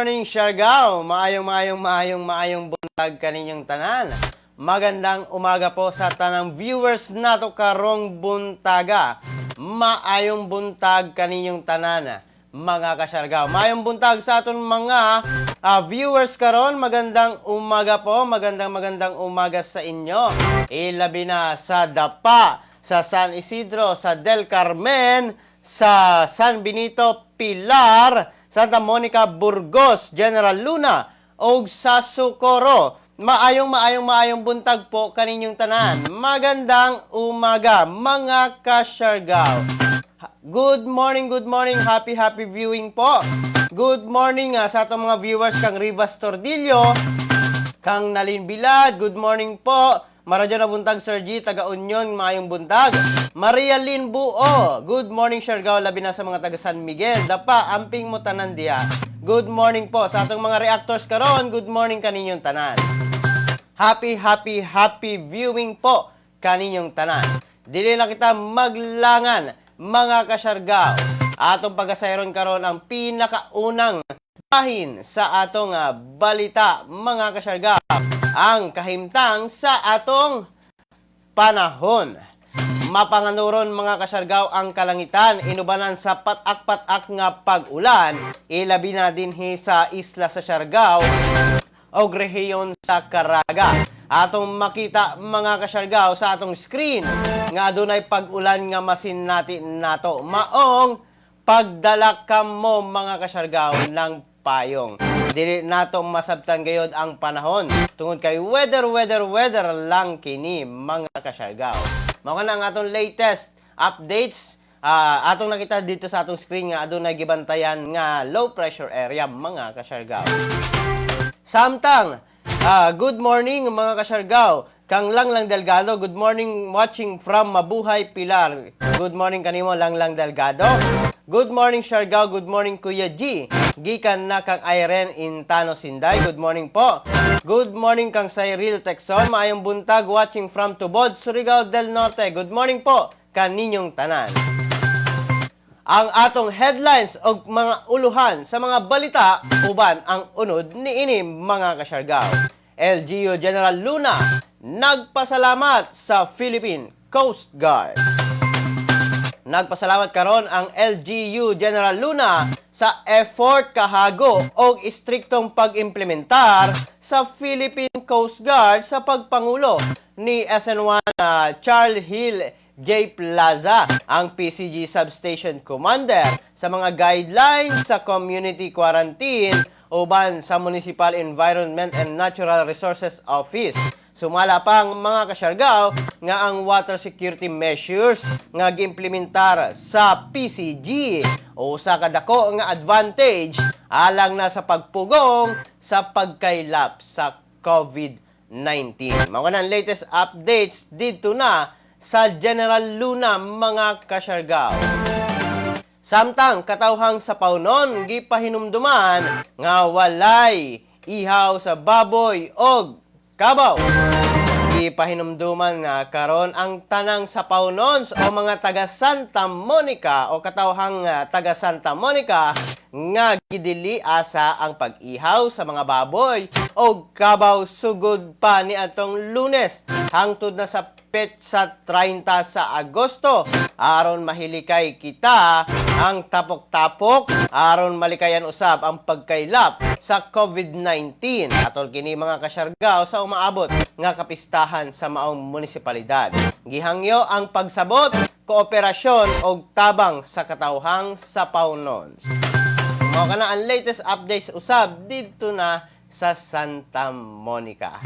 Morning, Siargao. Maayong, maayong, maayong, maayong buntag kaninyong tanan. Magandang umaga po sa tanang viewers nato karong buntaga. Maayong buntag kaninyong tanan, mga kasyargao. Maayong buntag sa aton mga viewers karon. Magandang umaga po. Magandang magandang umaga sa inyo. Ilabi na sa Dapa, sa San Isidro, sa Del Carmen, sa San Benito, Pilar, Santa Monica, Burgos, General Luna, o sa Socorro. Maayong maayong maayong buntag po kaninyong tanan. Magandang umaga, mga kasyargao. Good morning. Happy, happy viewing po. Good morning sa atong mga viewers kang Rivas Tordillo, kang Nalin Bilad, good morning po. Maradyo na buntag, Sir G, taga Union, maayong buntag. Maria Lynn Buo, good morning, Siargao, labi na sa mga taga San Miguel. Dapa, amping mo tanan diya. Good morning po sa atong mga reactors karon, good morning kaninyong tanan. Happy, happy, happy viewing po kaninyong tanan. Dili na kita maglangan, mga kasyargao. Atong pagasayron karon ang pinakaunang bahin sa atong balita, mga kasyargao, ang kahimtang sa atong panahon. Mapanganuron, mga kasyargao, ang kalangitan inubanan sa patak-patak nga pag-ulan, ilabi na dinhi sa isla sa Siargao o rehiyon sa Caraga. Atong makita, mga kasyargao, sa atong screen nga adunay pag-ulan nga masinati nato. Maong pagdala kamo, mga kasyargao, ng payong. Dili nato masabtan gayod ang panahon tungod kay weather, weather, weather lang kini, mga kasyargao. Mao kana ang atong latest updates. Atong nakita dito sa atong screen nga adunay gibantayan nga low pressure area, mga kasyargao. Samtang, good morning, mga kasyargao. Kang Lang Lang Delgado, good morning, watching from Mabuhay, Pilar. Good morning kanimo, Lang Lang Delgado. Good morning, Siargao, good morning, Kuya G. Gikan na kang Irene Intano Sinday, good morning po. Good morning kang Cyril Texon, maayong buntag, watching from Tubod, Surigao del Norte. Good morning po kaninyong tanan. Ang atong headlines og mga uluhan sa mga balita uban ang unod niini, mga kasyargao. LGU General Luna nagpasalamat sa Philippine Coast Guard. Nagpasalamat karon ang LGU General Luna sa effort, kahago og istriktong pag-implementar sa Philippine Coast Guard sa pagpangulo ni SN1 Charles Hill J. Plaza, ang PCG Substation Commander, sa mga guidelines sa community quarantine uban sa Municipal Environment and Natural Resources Office. Sumala pang, mga kasyargao, nga ang water security measures nga giimplementar sa PCG o sa kadako nga advantage alang na sa pagpugong sa pagkaylap sa COVID-19. Mao na ang latest updates dito na sa General Luna, mga kasyargao. Samtang katawhang sa Paunon gipahinumduman nga walay ihaw sa baboy og kabaw. Gipahinumduman nga karon ang tanang sa Paunons o mga taga Santa Monica o katawhang taga Santa Monica nga gidili asa ang pag-ihaw sa mga baboy o kabaw sugod pa ni atong Lunes hangtod na sa petsa 30 sa Agosto aron mahilikay kita ang tapok-tapok aron malikayan usab ang pagkaylap sa COVID-19. Atol kini, mga kasyargao, sa umaabot nga kapistahan sa maong munisipalidad. Gihangyo ang pagsabot, kooperasyon og tabang sa katawhang sa Paunons. Mao kana ang latest updates usab didto na sa Santa Monica.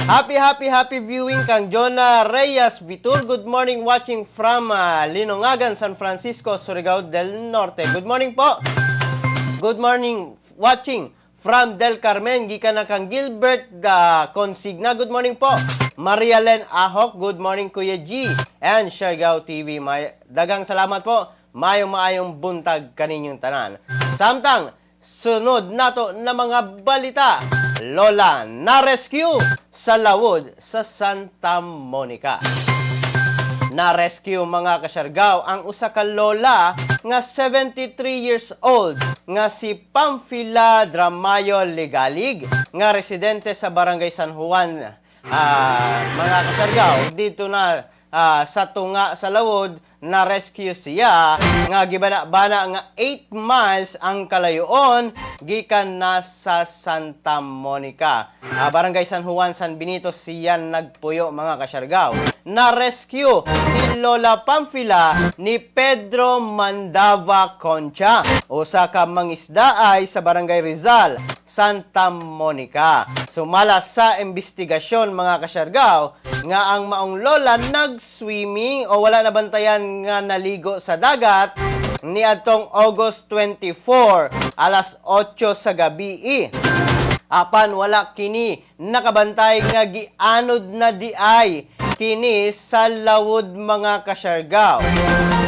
Happy, happy, happy viewing kang Jonah Reyes Vitur. Good morning, watching from Linongagan, San Francisco, Surigao del Norte. Good morning po. Good morning, watching from Del Carmen. Gikan na kang Gilbert Consigna. Good morning po. Maria Len Ahok. Good morning, Kuya G and Siargao TV. May, dagang salamat po. Maayong maayong buntag kaninyong tanan. Samtang, sunod nato na mga balita. Lola na rescue sa lawod sa Santa Monica. Na-rescue, mga kasyargaw, ang usa ka lola nga 73 years old. nga si Pamphila Dramayo Ligalig nga residente sa Barangay San Juan. Mga kasyargaw, dito na sa tunga sa lawod na rescue siya nga gibana-bana nga 8 miles ang kalayoon gikan na sa Santa Monica. Barangay San Juan, San Benito siya nagpuyo, mga kasyargaw. Na rescue si Lola Pamphila ni Pedro Mandava Concha, usa ka mangisdaay sa Barangay Rizal, Santa Monica. Sumala sa investigasyon, mga kasyargaw, nga ang maong lola nag-swimming o wala nabantayan nga naligo sa dagat niadtong August 24 alas 8 sa gabi. Apan wala kini nakabantay nga gianod na diay kini sa lawod, mga kasyargaw.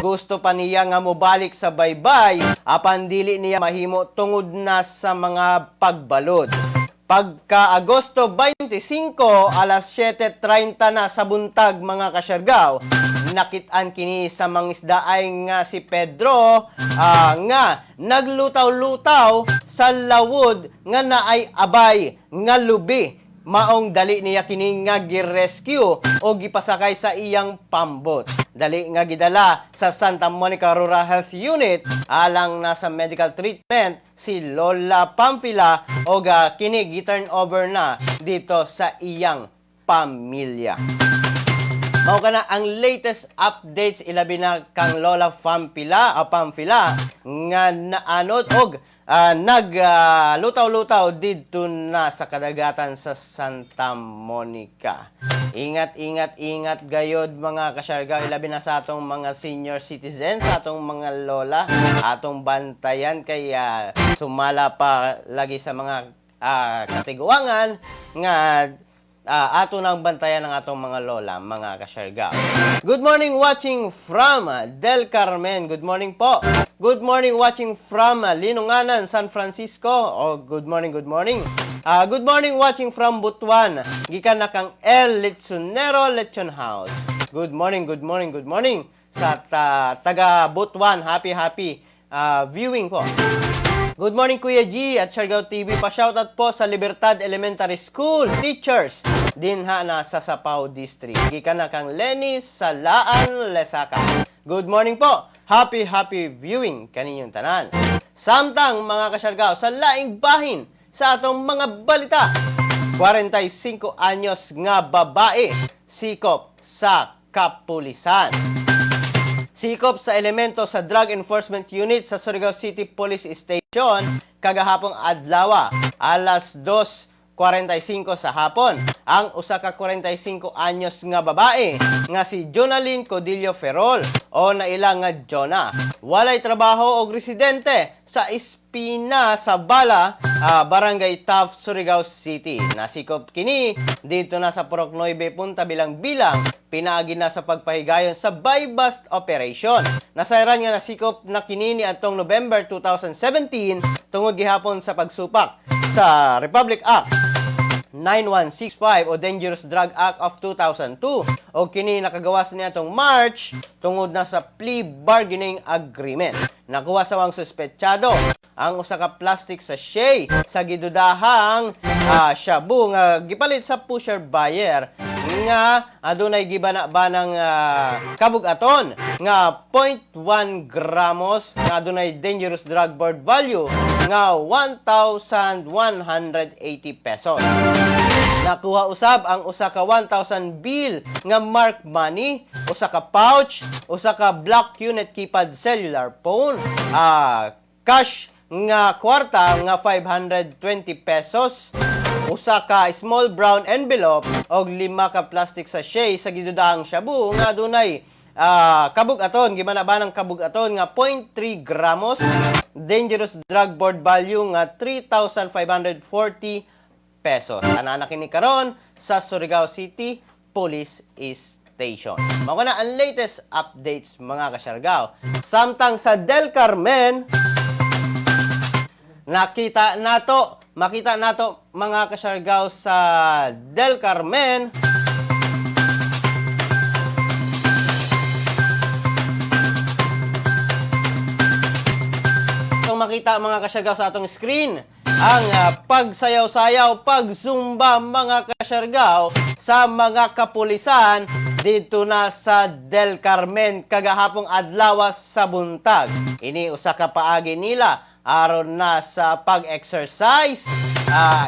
Gusto pa niya nga mobalik sa baybay apan dili niya mahimo tungod na sa mga pagbalod. Pagka Agosto 25, alas 7:30 na sa buntag, mga kasyargaw, nakitaan kini sa mangisdaay nga si Pedro nga naglutaw-lutaw sa lawod nga naay abay nga lubi. Maong dali niya kini nga gi-rescue o gipasakay sa iyang pambot. Dali nga gidala sa Santa Monica Rural Health Unit alang nasa medical treatment si Lola Pamphila o ga kini gi-turn over na dito sa iyang pamilya. Mao kana ang latest updates ilabi na kang Lola Pamphila, Pamphila nga naanod og nag lutaw-lutaw didto na sa kadagatan sa Santa Monica. Ingat, ingat, ingat gayod, mga kasyargaw, ilabi na sa atong mga senior citizens, sa atong mga lola, atong bantayan kay sumala pa lagi sa mga katiguangan nga ato nang bantayan ang atong mga lola, mga kasyargaw. Good morning, watching from Del Carmen. Good morning po. Good morning, watching from Linunganan, San Francisco. Oh, good morning, good morning. Good morning, watching from Butuan. Gikan na kang El Lechonero Lechon House. Good morning, good morning, good morning sa taga Butuan. Happy, happy viewing po. Good morning, Kuya G at Siargao TV. Pa-shoutout po sa Libertad Elementary School teachers dinha na sa Sapao District. Gikan na kang Lenny Salaan Lesaka. Good morning po. Happy, happy viewing kaninyong tanan. Samtang, mga kasyargao, sa laing bahin sa atong mga balita, 45 anyos nga babae sikop sa kapulisan. Sikop sa elemento sa Drug Enforcement Unit sa Surigao City Police Station kagahapong adlaw alas 2:45 sa hapon ang usa ka 45 anyos nga babae nga si Jonalyn Codillo Ferrol o naila nga Jonah. Walay trabaho og residente sa Espina sa Bala, Barangay Taft, Surigao City. Nasikop kini dito na sa Purok 9, Punta Bilang Bilang, pinaagi na sa pagpahigayon sa buy-bust operation. Nasayran nga nasikop na kini ni atong November 2017 tungod gihapon sa pagsupak sa Republic Act 9165 o Dangerous Drug Act of 2002 o kini nakagawas niya atong March tungod na sa plea bargaining agreement. Nakuha sa wang suspetsado ang usa ka plastic sachet sa gidudahang shabu nga gipalit sa pusher buyer nga adunay gibana-banang kabug-aton nga 0.1 gramos nga adunay dangerous drug board value nga 1,180 pesos. Nakuha usab ang usa ka 1,000 bill nga mark money, usa ka pouch, usa ka black unit keypad cellular phone, cash nga kwarta nga 520 pesos, usa ka small brown envelope og lima ka plastic sachet sa gidudahang shabu nga adunay kabug-aton, gimana-banang kabug-aton nga 0.3 gramos, dangerous drug board value nga 3,540 pesos. Ana kini karon sa Surigao City Police Station. Mao na ang latest updates, mga kasyargao. Samtang sa Del Carmen, nakita nato, makita nato, mga kasyargao, sa Del Carmen, kung makita makita, mga kasyargaw, sa atong screen ang pagsayaw-sayaw, pagzumba, mga kasyargaw, sa mga kapulisan dito na sa Del Carmen kagahapong adlaw sa buntag. Ini usa ka paagi nila aron na sa pag-exercise.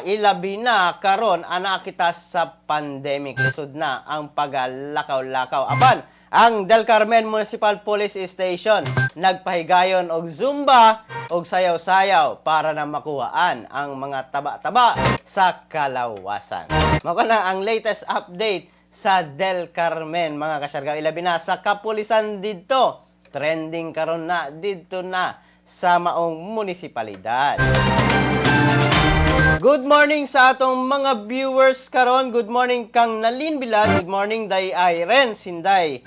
Ilabi na karon ana kita sa pandemic, lisod na ang pagalakaw-lakaw. Apan ang Del Carmen Municipal Police Station nagpahigayon og zumba og sayaw-sayaw para na makuhaan ang mga taba-taba sa kalawasan. Mao na ang latest update sa Del Carmen, mga kasyargaw, ilabi na sa kapulisan didto. Trending karon na didto na sa maong munisipalidad. Good morning sa atong mga viewers karon. Good morning kang Nalin Bilad. Good morning Day Iren Sinday.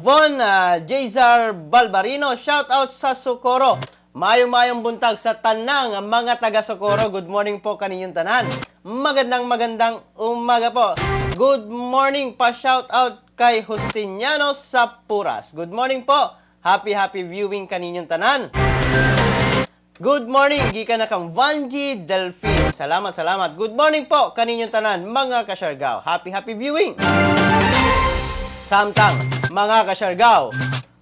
Von Jazar Balbarino. Shout out sa Socorro. Maayong-maayong buntag sa tanang mga taga Socorro. Good morning po kaninyong tanan. Magandang magandang umaga po. Good morning pa, shout out kay Justiniano Sapuras. Good morning po. Happy happy viewing kaninyong tanan. Good morning, gikan na kang Vanji Delphine. Salamat, salamat. Good morning po kaninyong tanan, mga kasyargaw. Happy, happy viewing. Samtang, mga kasyargaw,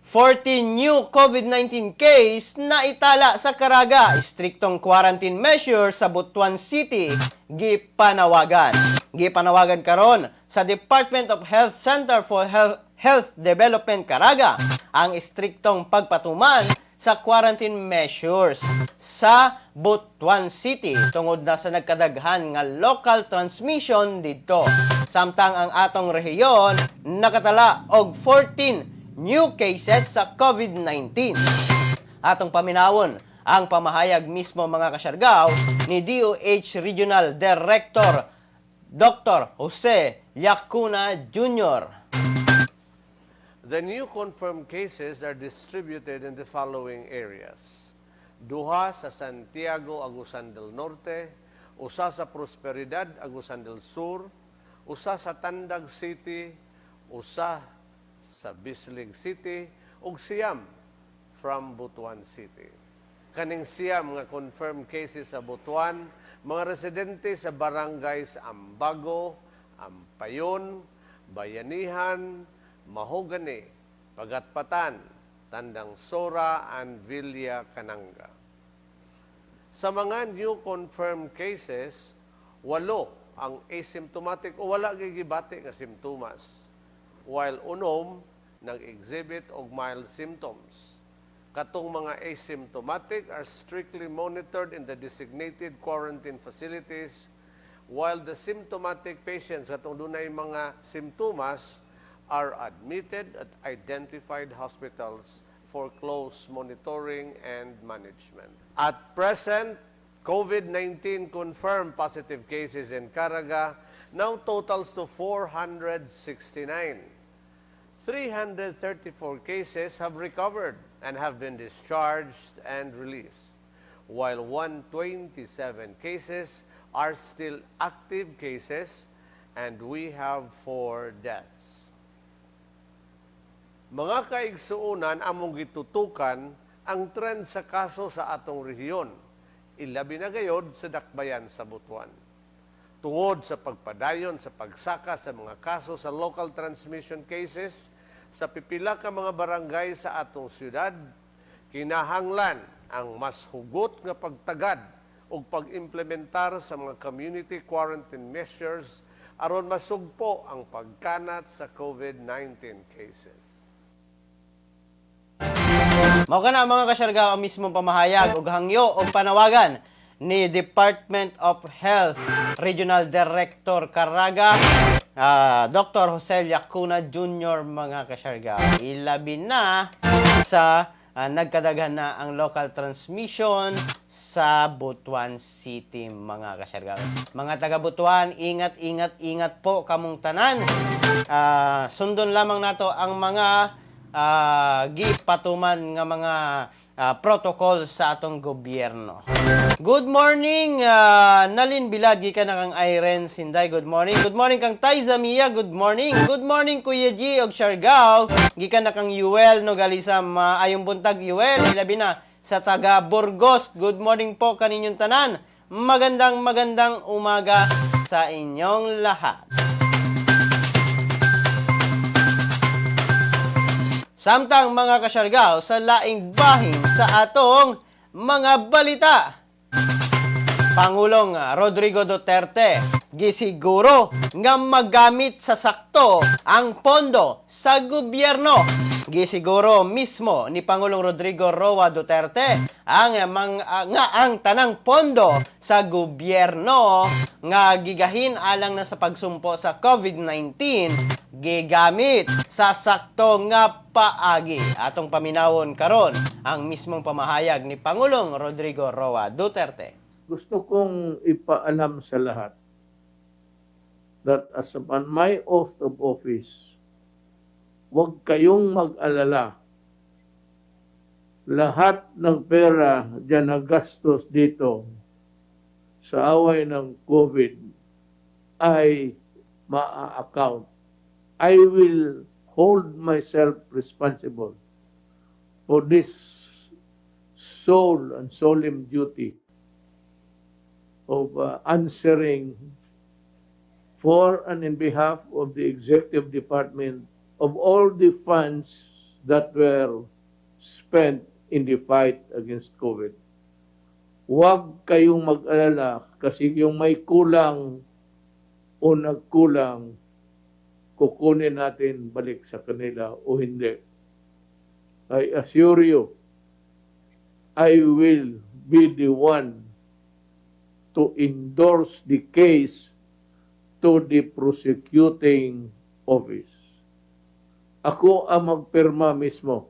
14 new COVID-19 case na itala sa Caraga. Istriktong quarantine measure sa Butuan City gipanawagan. Gipanawagan karon sa Department of Health Center for Health Development Caraga ang istriktong pagpatuman sa quarantine measures sa Butuan City tungod na sa nagkadaghan nga local transmission didto. Samtang ang atong rehiyon nakatala og 14 new cases sa COVID-19. Atong paminawon ang pamahayag mismo, mga kasyargaw, ni DOH Regional Director Dr. Jose Llacuna Jr. The new confirmed cases are distributed in the following areas. Duha sa Santiago, Agusan del Norte, usa sa Prosperidad, Agusan del Sur, usa sa Tandag City, usa sa Bislig City, ug 9 from Butuan City. Kaning 9 nga confirmed cases sa Butuan, mga residente sa barangays Ambago, Ampayon, Bayanihan, Mahogany, Pagatpatan, Tandang Sora, and Villa Kananga. Sa mga new confirmed cases, 8 ang asymptomatic o wala gibati nga simptomas, while 6 nag-exhibit og mild symptoms. Katong mga asymptomatic are strictly monitored in the designated quarantine facilities, while the symptomatic patients, katong dunay mga simptomas, are admitted at identified hospitals for close monitoring and management. At present, COVID-19 confirmed positive cases in Caraga now totals to 469. 334 cases have recovered and have been discharged and released, while 127 cases are still active cases and we have four deaths. Mga kaigsuonan, among gitutukan ang trend sa kaso sa atong rehiyon, ilabi na gayod sa dakbayan sa Butuan. Tungod sa pagpadayon sa pagsaka sa mga kaso sa local transmission cases sa pipila ka mga barangay sa atong syudad, kinahanglan ang mas hugot nga pagtagad ug pag-implementar sa mga community quarantine measures aron masugpo ang pagkanat sa COVID-19 cases. Mao kana, mga kasyargao, ang mismong pamahayag ug hangyo og panawagan ni Department of Health Regional Director Caraga, Dr. Jose Llacuna Jr., mga kasyargao. Ilabi na sa nagkadaghan na ang local transmission sa Butuan City, mga kasyargao. Mga taga Butuan, ingat, ingat, ingat po kamong tanan. Sundon lamang nato ang mga gipatuman nga mga protocol sa atong gobyerno. Good morning, Nalin Bilad, gikan na kang Irene Sinday. Good morning. Good morning kang Taiza Mia. Good morning. Good morning, Kuya G og Siargao. Gikan na kang Yuel Nogalisa. Maayong buntag, Yuel. Ilabi na sa taga Burgos. Good morning po kaninyong tanan. Magandang magandang umaga sa inyong lahat. Samtang, mga kasyargaw, sa laing bahin sa atong mga balita. Pangulong Rodrigo Duterte gisiguro nga magamit sa sakto ang pondo sa gobyerno. Gisiguro mismo ni Pangulong Rodrigo Roa Duterte ang nga ang tanang pondo sa gobyerno nga gigahin alang na sa pagsumpo sa COVID-19 gigamit sa sakto nga paagi. Atong paminawon karon ang mismong pamahayag ni Pangulong Rodrigo Roa Duterte. Gusto kong ipaalam sa lahat that as upon my oath of office, huwag kayong mag-alala. Lahat ng pera dyan na gastos dito sa away ng COVID ay maa-account. I will hold myself responsible for this sole and solemn duty of answering for and in behalf of the executive department of all the funds that were spent in the fight against COVID. Huwag kayong mag-alala kasi yung may kulang o nagkulang, kukunin natin balik sa kanila o hindi. I assure you, I will be the one to endorse the case to the prosecuting office. Ako ang magpirma mismo.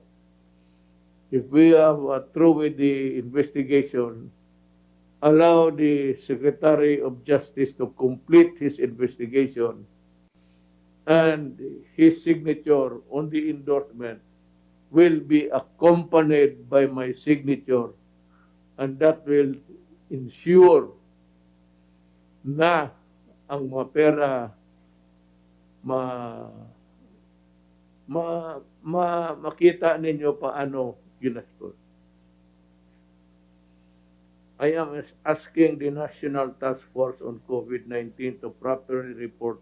If we have through with the investigation, allow the Secretary of Justice to complete his investigation and his signature on the endorsement will be accompanied by my signature, and that will ensure na ang mga pera ma makita ninyo paano ginastos. I am asking the National Task Force on COVID-19 to properly report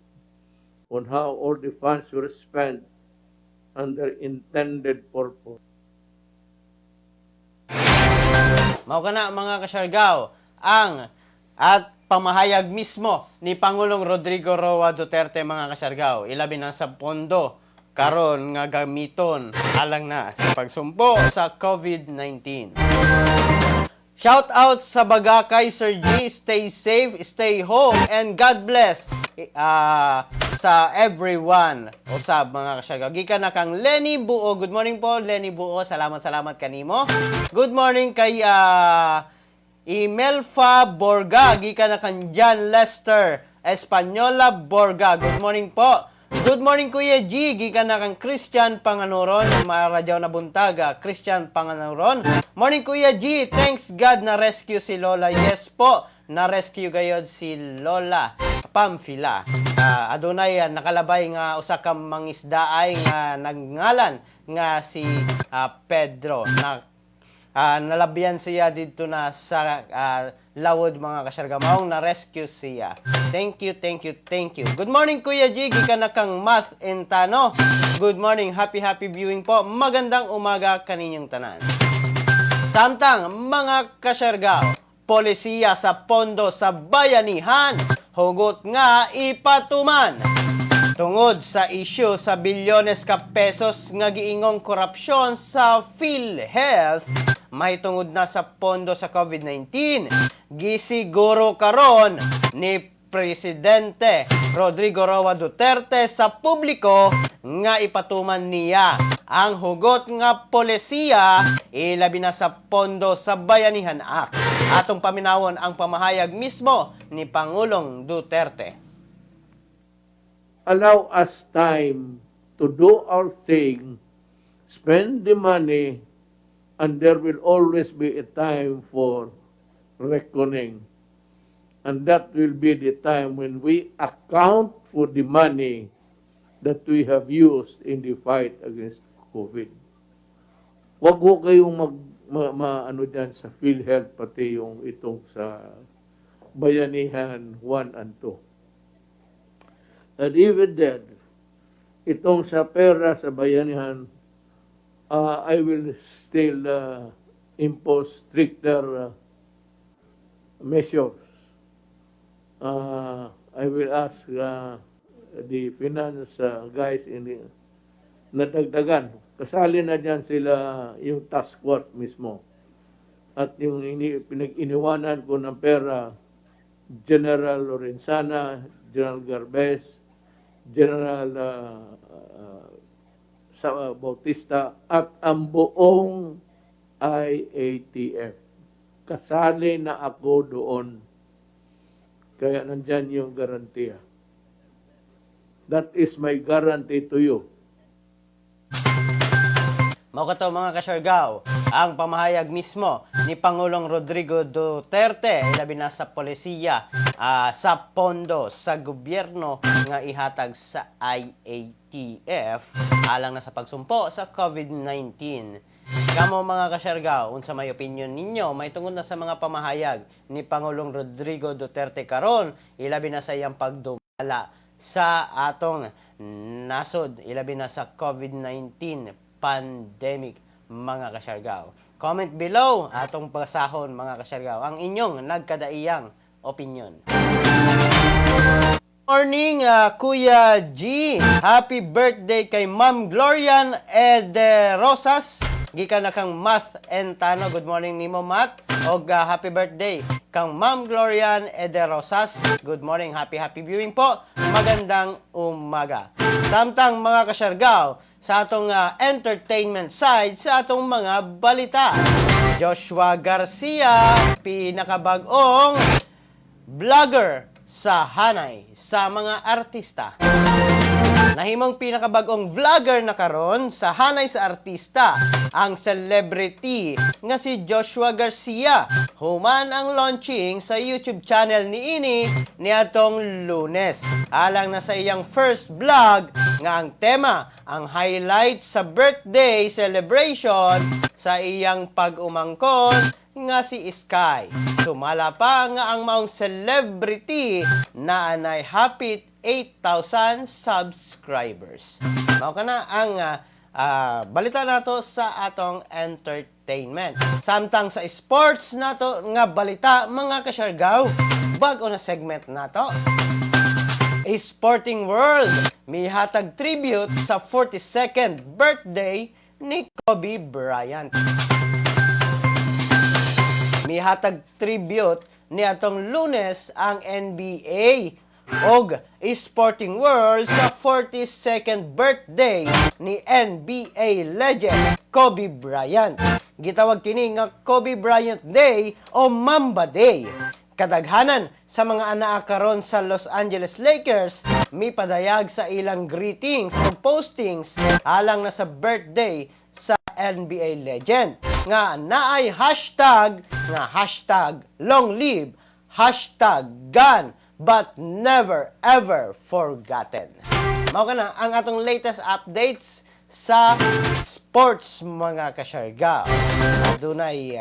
on how all the funds were spent and their intended purpose. Mao kana, mga kasyargaw, ang at pamahayag mismo ni Pangulong Rodrigo Roa Duterte, mga kasyargaw, ilabi na sa pondo karon nga gamiton alang na sa pagsumpo sa COVID-19. Shout out sa Bagakay, Sir G. Stay safe, stay home, and God bless sa everyone. Usab, mga kasyargaw. Gikan na kang Lenny Buo. Good morning po, Lenny Buo. Salamat, salamat kanimo. Good morning kay Imelfa Borga. Gikan na kang John Lester Española Borga. Good morning po. Good morning, Kuya G. Gikan na kang Christian Panganuron. Maradyaw na buntaga. Christian Panganuron. Morning, Kuya G. Thanks God na rescue si Lola. Yes po. Na rescue gayod si Lola Pamphila. Adunay nakalabay nga usa ka mangisdaay nga nagngalan nga si Pedro na nalabyan siya dito na sa lawod, mga kasyargaw, maong na rescue siya. Thank you, thank you, thank you. Good morning, Kuya G. Gikan na kang Math Entano. Good morning, happy happy viewing po. Magandang umaga kaninyong tanan. Samtang, mga kasyargaw, polisiya sa pondo sa bayanihan, hugot nga ipatuman. Tungod sa isyu sa bilyones ka pesos nga giingong korupsyon sa PhilHealth, mahitungod na sa pondo sa COVID-19, gisiguro karon ni Presidente Rodrigo Roa Duterte sa publiko nga ipatuman niya ang hugot nga polisiya, ilabi na sa pondo sa Bayanihan Act. Atong paminawon ang pamahayag mismo ni Pangulong Duterte. Allow us time to do our thing, spend the money, and there will always be a time for reckoning. And that will be the time when we account for the money that we have used in the fight against COVID. Huwag ho kayong mag ma ano dyan sa PhilHealth, pati yung itong sa Bayanihan 1 and 2. And even then, itong sa pera sa Bayanihan, I will still impose stricter measures. I will ask the finance guys in the, nadagdagan. Kasali na dyan sila yung task force mismo. At yung pinag-iniwanan ko ng pera, General Lorenzana, General Garbes, General Bautista, at ang buong IATF. Kasali na ako doon. Kaya nandyan yung garantiya. That is my guarantee to you. Mao kato, mga kasyargaw, ang pamahayag mismo ni Pangulong Rodrigo Duterte ilabi na sa polisiya sa pondo sa gobyerno nga ihatag sa IATF alang na sa pagsumpo sa COVID-19. Kamo, mga kasyargaw, unsa may opinion ninyo may tungod na sa mga pamahayag ni Pangulong Rodrigo Duterte karon, ilabi na sa iyang pagdumala sa atong nasod, ilabi na sa COVID-19 pandemic, mga kasyargaw? Comment below, atong basahon, mga kasyargaw, ang inyong nagkadaiyang opinion. Morning, Kuya G. Happy birthday kay Ma'am Glorian Ede Rosas. Gikan na kang Math Entano. Good morning nimo, Matt. Og happy birthday kang Ma'am Glorian Ede Rosas. Good morning, happy happy viewing po. Magandang umaga. Samtang, mga kasyargaw, sa atong entertainment side sa atong mga balita. Joshua Garcia, pinakabag-ong vlogger sa hanay sa mga artista. Nahimong pinakabagong vlogger na karon sa hanay sa artista ang celebrity nga si Joshua Garcia human ang launching sa YouTube channel niini niadtong Lunes. Alang na sa iyang first vlog nga ang tema ang highlight sa birthday celebration sa iyang pag-umangkon nga si Sky. Sumala pa nga ang maong celebrity na anay hapit 8,000 subscribers. Mao kana ang balita nato sa atong entertainment. Samtang sa sports nato nga balita, mga kasyargaw, bag-o na segment nato. Sporting World mihatag tribute sa 42nd birthday ni Kobe Bryant. Mihatag tribute ni atong Lunes ang NBA og Sporting World sa 42nd birthday ni NBA legend Kobe Bryant. Gitawag kini nga Kobe Bryant Day o Mamba Day. Kadaghanan sa mga anaa karon sa Los Angeles Lakers mipadayag sa ilang greetings o postings alang na sa birthday sa NBA legend nga naay hashtag nga #longlive, #GoneButNeverEverForgotten. Mao kana ang atong latest updates sa sports, mga kasyargaw. Adunay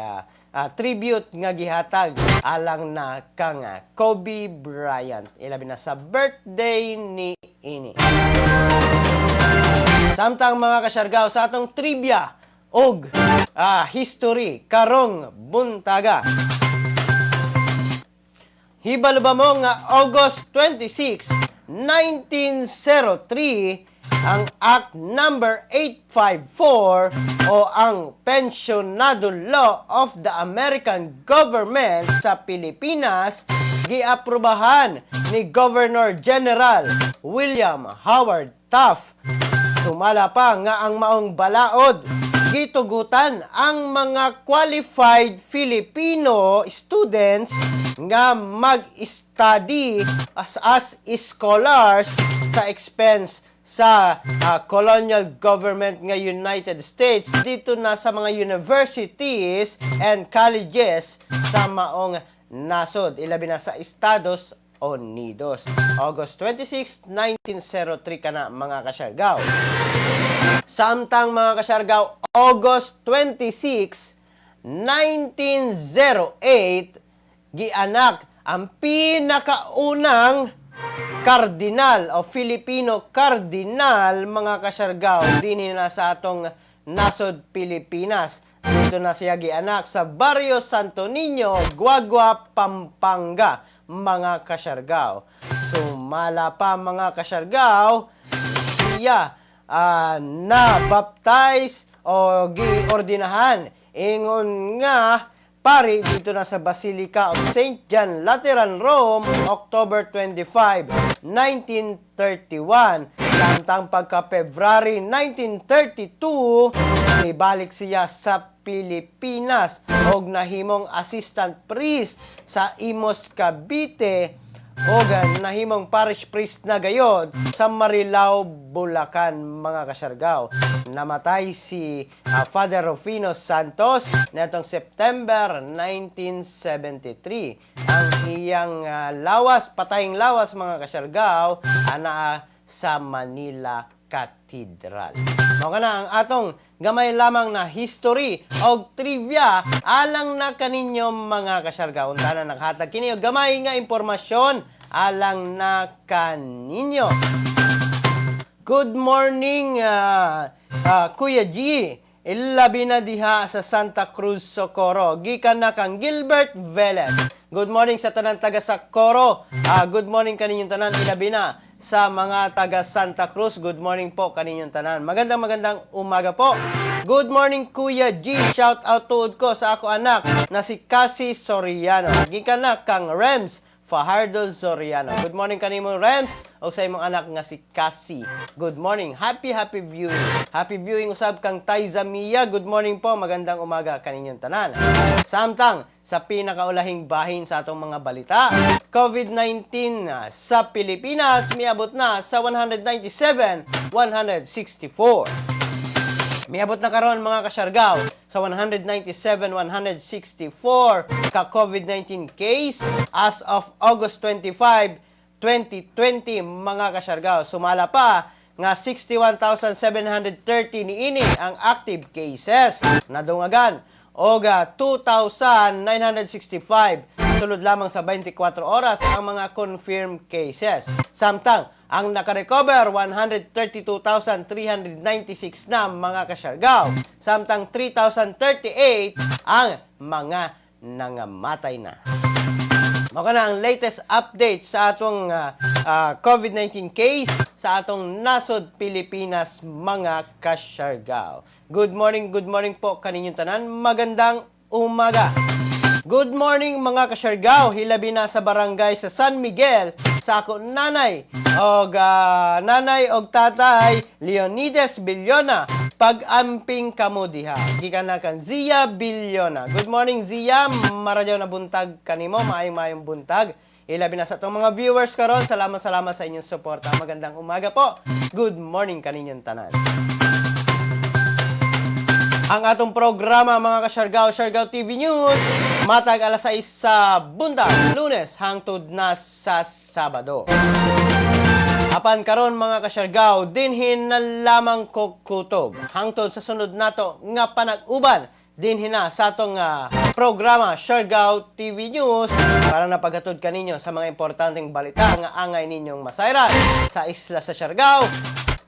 tribute nga gihatag alang na kang Kobe Bryant ilabi na sa birthday ni ini. Samtang, mga kasyargaw, sa atong trivia og history karong buntaga. Hibalo ba mo nga August 26, 1903 ang Act Number 854 o ang Pensionado Law of the American Government sa Pilipinas giaprobahan ni Governor General William Howard Taft? Sumala pa nga ang maong balaod gitugutan ang mga qualified Filipino students nga mag-study as scholars sa expense sa colonial government nga United States dito na sa mga universities and colleges sa maong nasod, ilabi na sa Estados Unidos. August 26, 1903 kana, mga kasyargaw. Samtang, mga kasyargaw, August 26, 1908 gianak ang pinakaunang kardinal o Filipino cardinal, mga Kasyargaw, dinhi na sa atong nasod Pilipinas. Dito na siya gianak sa Barrio Santo Niño, Guagua, Pampanga, mga Kasyargaw. Sumala pa, mga Kasyargaw, siya na baptize o giordinahan ingon nga pari dito na sa Basilica of St. John Lateran, Rome, October 25, 1931. Samtang pagka February 1932, ibalik siya sa Pilipinas og nahimong assistant priest sa Imus, Cavite og nahimong parish priest na gayod sa Marilao, Bulacan, mga Kasyargaw. Namatay si Father Rufino Santos netong September 1973. Ang iyang lawas, patayng lawas, mga Kasyargaw, anaa sa Manila Cathedral. Mao kana ang atong gamay lamang na history og trivia alang na kaninyo, mga Kasyargaw. Unta na nakahatag kini og gamay nga impormasyon alang na kaninyo. Good morning, Kuya G. Ilabi na diha sa Santa Cruz, Socorro. Gikan na kang Gilbert Velez. Good morning sa tanan taga Socorro. Good morning kaninyong tanan. Ilabi na sa mga taga Santa Cruz. Good morning po kaninyong tanan. Magandang magandang umaga po. Good morning, Kuya G. Shout out tuod ko sa ako anak na si Cassie Soriano. Gikan na kang Rems Fajardo Soriano. Good morning kanimo, Rems, o sa imong anak nga si Cassie. Good morning. Happy happy viewing. Happy viewing usab kang Taiza Mia. Good morning po. Magandang umaga kaninyong tanan. Samtang sa pinakaulahing bahin sa atong mga balita, COVID-19 sa Pilipinas miabot na sa 197, 164. Miabot na karon, mga Kasyargaw, sa 197,164 ka COVID-19 case as of August 25, 2020, mga Kasyargaw. Sumala pa nga 61,730 niini ang active cases. Nadungagan og 2,965 sulod lamang sa 24 oras ang mga confirmed cases. Samtang ang nakarecover, 132,396 na, mga Kasyargaw. Samtang 3,038 ang mga nangamatay na. Mao na ang latest update sa atong COVID-19 case sa atong nasod Pilipinas, mga Kasyargaw. Good morning po kaninyong tanan. Magandang umaga. Good morning, mga Kasyargaw, hilabi na sa barangay sa San Miguel sa ako nanay og tatay Leonides Villona. Pag-amping kamo diha. Gikan na kan Zia Villona. Good morning, Zia, maradyaw na buntag kanimo, maayong maayong buntag. Ilabi na sa atong mga viewers karon, salamat salamat sa inyong suporta. Magandang umaga po. Good morning kaninyong tanan. Ang atong programa, mga Kasyargaw, Siargao TV News, matag alas 6 sa buntag, Lunes hangtod na sa Sabado. Apan karon, mga Kasyargaw, dinhin na lamang ko kutob. Hangtod sa sunod nato nga panag-uban dinhi na sa atong programa Siargao TV News para napaghatod kaninyo sa mga importanteng balita nga angay ninyong masayran sa isla sa Siargao,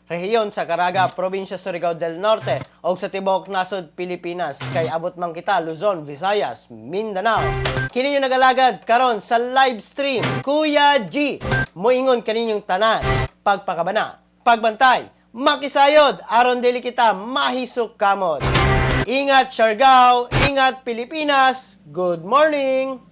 rehiyon sa Caraga, probinsya Surigao del Norte, o sa tibuok nasod Pilipinas kay abot man kita Luzon, Visayas, Mindanao. Kini yung nagalagad karon sa live stream, Kuya G. Moingon kaninyong tanan, pagpakabana, pagbantay, makisayod aron dili kita mahisok kamot. Ingat Siargao, ingat Pilipinas. Good morning.